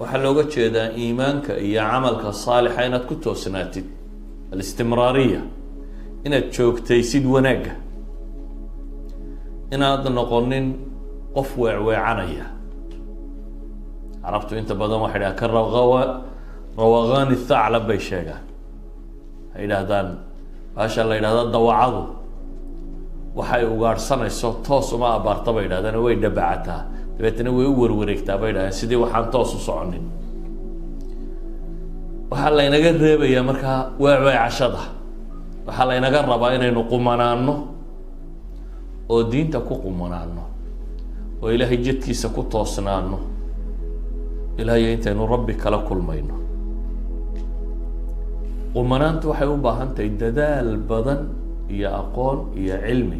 Waxaa looga jeedaa iimaanka iyo camalka saalixa inaad ku toosnaatid، الاستمرارية، inaad joogtaysid wanaagga, inaad noqonin qof weecweecanaya. Carabtu inta badan waxay dhahaan كروغان روغان الثعلب bay sheegaan. Waxay yidhaahdaan baasha la yidhahda dawacadu waxay ugaadhsanayso toos uma abaarta bay yidhahdaan, way dhabacataa, dabeetana way u werwareegtaa bay yidhahdeen, sidii waxaan toos u soconin. Waxaa laynaga reebayaa markaa weecweecashada. Waxaa laynaga rabaa inaynu qumanaano oo diinta ku qumanaano oo Ilaahay jidkiisa ku toosnaano ilaayo intaynu Rabbi kala kulmayno. Qumanaantu waxay u baahan tahay dadaal badan iyo aqoon iyo cilmi.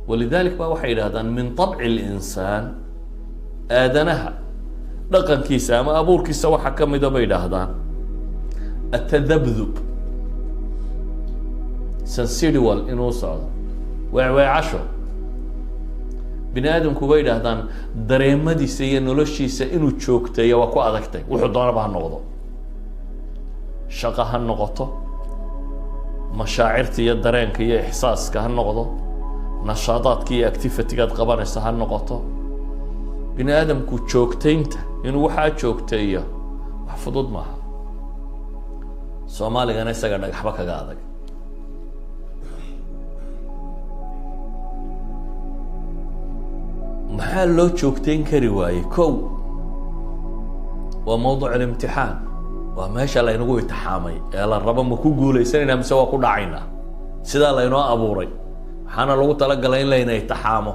ولذلك ba waxay yidhahdaan من طبع الإنسان، aadanaha dhaqankiisa ama abuurkiisa waxaa kamida bay yidhaahdaan التذبذب، sensidual inuu socdo, weecweecasho. Bini aadamku bay yidhaahdaan dareemadiisa iyo noloshiisa inuu joogteeyo waa ku adagtay. Wuxuu doonaba ha noqdo, shaqo ha noqoto, mashaacirta iyo dareenka iyo ixsaaska ha noqdo, nashaadaadka iyo activity-gaad qabanaysa ha noqoto, bini aadamku joogtaynta inuu waxaa joogteeyo wax fudud maaha. Soomaaligana isaga dhagaxba kaga adag. Maxaa loo joogteyn kari waayey? Kow, waa موضع الامتحان, waa meesha laynagu itixaamay ee la rabo ma ku guuleysanayna mise waa ku dhacaynaa. Sidaa laynoo abuuray, waxaana lagu talagalay in layna itixaamo.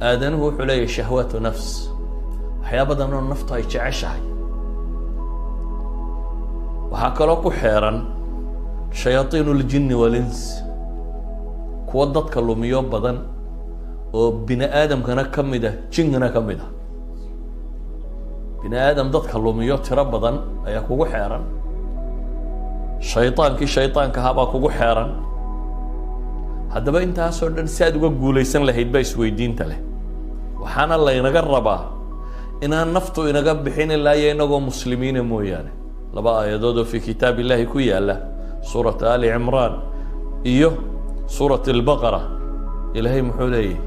Aadanuhu wuxuu leeyahay شهوات نفس, waxyaa badan oo naftu ay jeceshahay. Waxaa kaloo ku xeeran شياطين الجن والإنس, kuwa dadka lumiyo badan oo bini aadamkana ka mid ah, jinkana ka mid ah. Bini aadam dadka lumiyo tiro badan ayaa kugu xeeran, shayطaankii shayطaanka ahaa baa kugu xeeran. Haddaba intaasoo dhan si aad uga guulaysan lahayd baa isweydiinta leh. Waxaana laynaga rabaa inaan naftu inaga bixin ilaa iyo inagoo muslimiina mooyaane. Laba aayadood oo في كتاب الله ku yaala, suurata Ali Cimraan iyo suurat Albaqara, Ilaahay muxuu leeyahy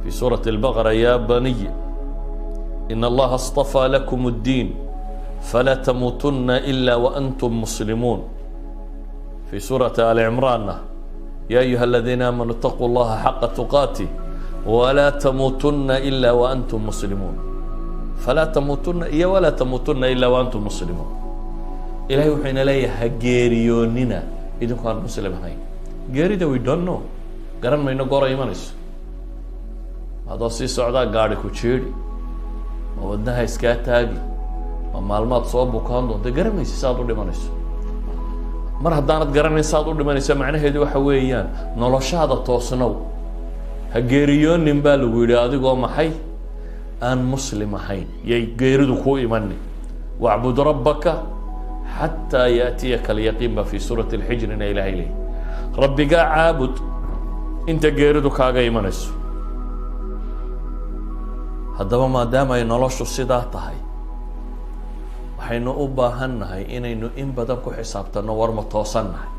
في سورة البقرة؟ يا بني إن الله اصطفى لكم الدين فلا تموتن إلا وأنتم مسلمون. في سورة آل عمران يا أيها الذين آمنوا اتقوا الله حق تقاته ولا تموتن إلا وأنتم مسلمون. فلا تموتن iyo ولا تموتن إلا وأنتم مسلمون. Ilahay wuxuu ina leeyahay ha geeriyoonina idinku aan muslim ahayn. Geerida we don't know, garan mayno goora imanayso. Adoo sii socdaa gaari ku jiidi, ma wadnaha iskaa taagi, ma maalmaad soo bukaan doonta, garan maysa saaad u dhimanayso. Mar haddaanad garanayn saaad u dhimanayso, macnaheedu waxa weeyaan noloshaada toosnow. Ha geeriyoonin baa lagu yidhi adigoo maxay aan muslim ahayn, yay geeridu kuu imanin. واعبد ربك حتى يأتيك اليقين ba في سورة الحجر ina Ilahay leeyay, Rabbigaa caabud inta geeridu kaaga imanayso. Haddaba maadaama ay noloshu sidaa tahay, waxaynu u baahan nahay inaynu in badan ku xisaabtanno war ma toosan nahay,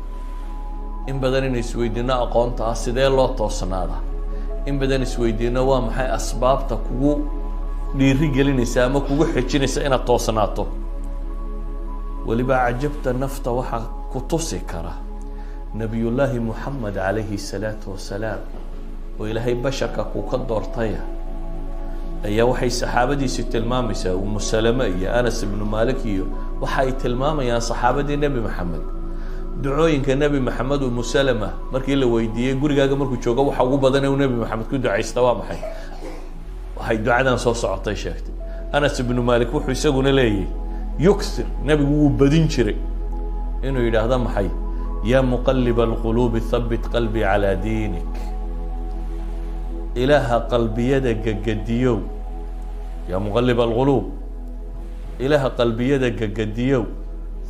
in badan inaynu isweydiino aqoonta ah sidee loo toosnaada, in badan isweydiino waa maxay asbaabta kugu dhiiri gelinaysa ama kugu xejinaysa inaad toosnaato. Weliba cajabta nafta waxaa ku tusi kara Nabiyullaahi Moxamed عليه الصلاة والسلام, oo Ilaahay basharka ku ka doortaya, ayaa waxay saxaabadiisi tilmaamaysaa, Umu Salame iyo Anas ibnu Malik iyo waxa ay tilmaamayaan saxaabadii Nebi Maxamed, ducooyinka Nebi Maxamed. Umu Salama markii la weydiiyey, gurigaaga markuu joogo waxa ugu badan ee uu Nebi Maxamed ku ducaysta waa maxay? Waxay ducadan soo socotay sheegtay. Anas ibnu Malik wuxuu isaguna leeyahy يكثر, nebigu wuu badin jiray inuu yidhaahdo maxay? يا مقلب القلوب ثبت قلبي على دينك. Ilaaha qalbiyada gegediyow, يا مقلب القلوب, Ilaaha qalbiyada gegediyow,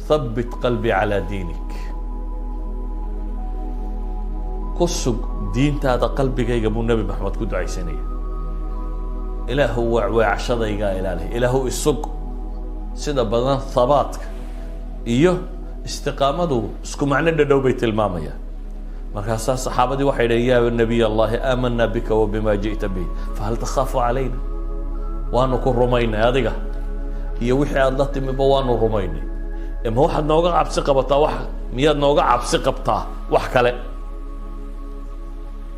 ثبت قلبي على دينك, ku sug diintaada qalbigayga, buu Nebi Maxamed ku ducaysanaya. Ilaahu weecweecashadaygaa ilaali, Ilaahu isug. Sida badan thabaatka iyo istiqaamadu isku macno dhadhow bay tilmaamayaan. Markaasaa saxaabadii waxay dhaheen: "يا نبي الله، آمنا بك وبما جئت به، فهل تخاف علينا?" Waanu ku rumaynay, adiga iyo wixii aada la timiba waanu rumaynay. Ma waxaad nooga cabsi qabataa wax? Miyaad nooga cabsi qabtaa wax kale?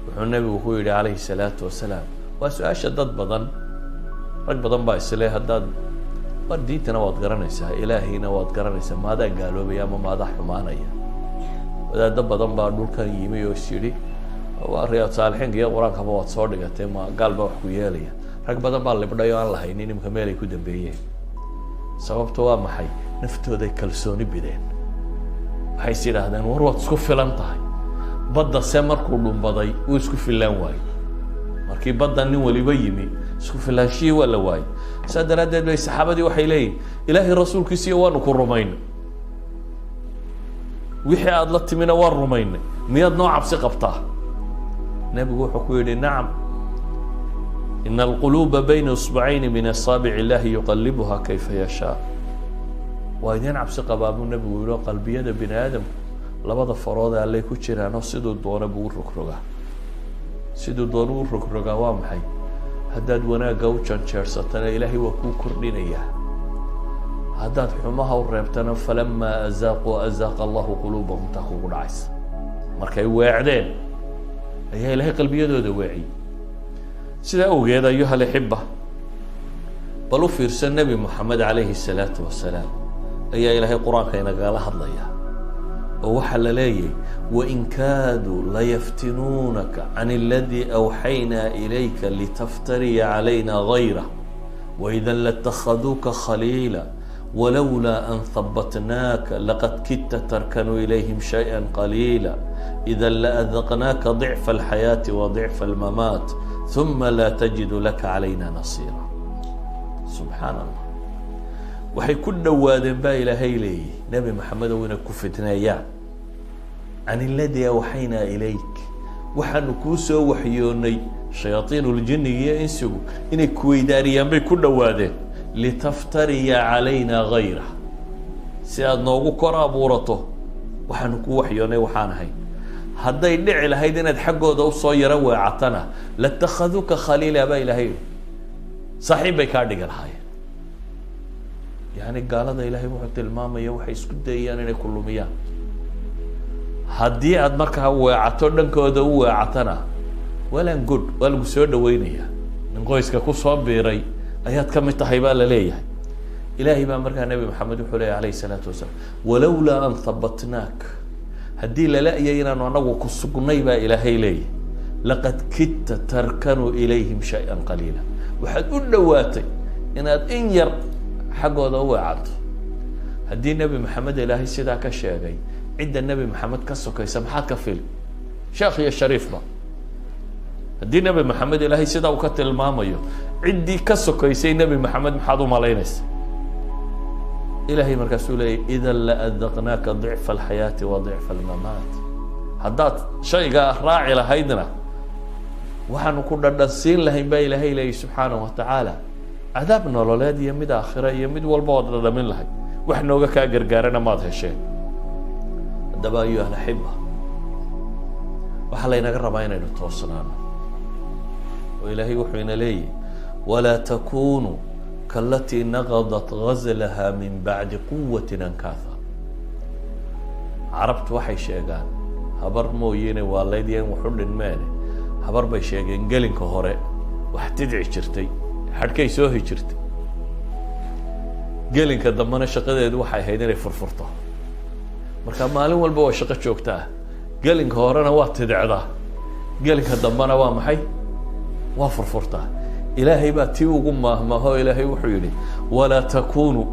Wuxuu nebigu ku yidhi calayhi salaatu wasalaam, waa su-aasha dad badan, rag badan baa isle haddaad war diintana waad garanaysaa, Ilaahayna waad garanaysaa, maadaa gaaloobaya ama maadaa xumaanaya? Wadaado badan baa dhulkan yimi oo is yidhi waa Riyaad Saalixiinka iyo Qur-aankaba waad soo dhigatay, ma gaal baa wax ku yeelaya? Rag badan baa libdhay oo aan lahaynin imika meel ay ku dambeeyeen. Sababto waa maxay? Naftooday kalsooni bideen. Waxay is yidhaahdeen, war waad isku filan tahay. Badda se markuu dhumbaday wuu isku fillaan waayey. Markii badda nin waliba yimi, isku filaanshihii waa la waayey. Saa daraaddeed bay saxaabadii waxay leeyihin: "Ilaahay rasuulkiisiiyo waanu ku rumaynay, wixii aada la timina waan rumaynay, miyaad noo cabsi qabtaa?" Nebigu wuxuu ku yidhi: "نعم، إن القلوب بين إصبعين من أصابع الله يقلبها كيف يشاء." Waa idiin cabsi qabaa, buu nebigu yihi, oo qalbiyada bini aadamku labada farood ee Allay ku jiraanoo siduu doona buu u rogrogaa. Siduu doona u rogrogaa waa maxay? Haddaad wanaagga u janjeersatana, Ilaahay waa kuu kordhinayaa. Haddaad xumaha u reebtana, فلما أزاغوا أزاغ الله قلوبهم, taa kugu dhacaysa. Markay weecdeen ayaa Ilaahay qalbiyadooda weeciyey. Sidaa awgeed, أيها الأحبة, bal u fiirsan, Nebi Moxamed calayhi الsalaatu wasalaam ayaa Ilaahay Qur-aanka inagala hadlaya oo waxaa la leeyahy: "وإن كادوا ليفتنونك عن الذي أوحينا إليك لتفتري علينا غيره وإذا لاتخذوك خليلا ولولا أن ثبتناك لقد كدت تركن إليهم شيئا قليلا إذا لأذقناك ضعف الحياة وضعف الممات ثم لا تجد لك علينا نصيرا." Subxaan Allah, waxay ku dhowaadeen baa Ilaahay leeyihi Nebi Maxamedow inay ku fitneeyaan عن الذي أوحينا إليك, waxaanu kuu soo waxyoonay. Shayaaiin ljinniga iyo insigu inay kuweydaariyaan bay ku dhowaadeen. لتفتري علينا غيره, si aada noogu kor abuurato waxaanu kuu waxyoonay waxaan ahayn. Hadday dhici lahayd inaad xaggooda usoo yaro weecatana, لاتخذوك خليلا, baa Ilahay yihi, saaxiib bay kaa dhigi lahaayeen. Yani gaalada Ilahay wuxuu tilmaamaya waxay isku dayayaan inay ku lumiyaan. Haddii aad markaa weecato, dhankooda u weecatana, well and good, waa lagu soo dhaweynaya, nin qoyska kusoo biiray ayaad ka mid tahay baa la leeyahay. Ilaahay baa markaa Nebi Maxamed wuxuu leeyay alayh isalaatu wasalaam: "ولولا أن ثبتناك", haddii lala-yay inaanu anagu ku sugnay, baa Ilaahay leeyahy, "لقد كدت تركن إليهم شيئا قليلا", waxaad u dhowaatay inaad in yar xaggooda u weecato. Haddii Nebi Maxamed Ilaahay sidaa ka sheegay, cidda Nebi Maxamed ka sokaysa maxaad ka fili, sheekh iyo shariifba? Haddii Nebi Maxamed Ilaahay sidaa uu ka tilmaamayo, ciddii ka sokaysay Nebi Maxamed maxaad u malaynaysa? Ilahay markaasuu leeyay: "إذا لأذقناك ضعف الحياة وضعف الممات." Haddaad shaygaa raaci lahaydna, waxaanu ku dhadhansiin lahayn, baa Ilaahay leeyay subxaanahu watacaala, cadaab nololeed iyo mid aakhira iyo mid walba waad dhadhamin lahayd, wax nooga kaa gargaarana maad hesheen. Haddaba, أيها الأحبة, waxaa laynaga rabaa inaynu toosnaano oo Ilaahay wuxuu ina leeyahy: "ولا تكونوا كالتي نقضت غزلها من بعد قوة أنكاثا." Carabtu waxay sheegaan habar mooyeene waa laydyan waxu dhinmeene. Habar bay sheegeen gelinka hore wax tidci jirtay, xadhkay soohi jirtay, gelinka dambena shaqadeedu waxay ahayd inay furfurto. Marka maalin walba waa shaqo joogta ah. Gelinka horena waa tidicdaa, gelinka dambena waa maxay? Waa furfurtaa. Ilaahay baa tii ugu maahmaaho. Ilaahay wuxuu yidhi: "ولا تكونوا",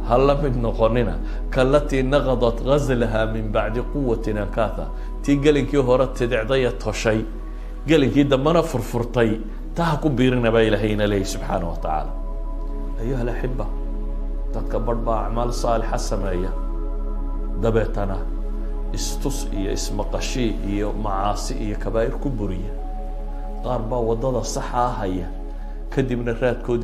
ha la mid noqonina, "كالتي نقضت غزلها من بعد قوة أنكاثا", tii gelinkii hore tidicdaya toshay, gelinkii dambena furfurtay, ta ha ku biirina, baa Ilaahayna leeyahy subxaana wa tacaala. أيها الأحبة, dadka barh baa acmaal saalixa sameeya, dabeetana istus iyo ismaqashii iyo macaasi iyo kabaa'ir ku buriya. Qaar baa waddada saxaa haya. Kadibna raadkoodii.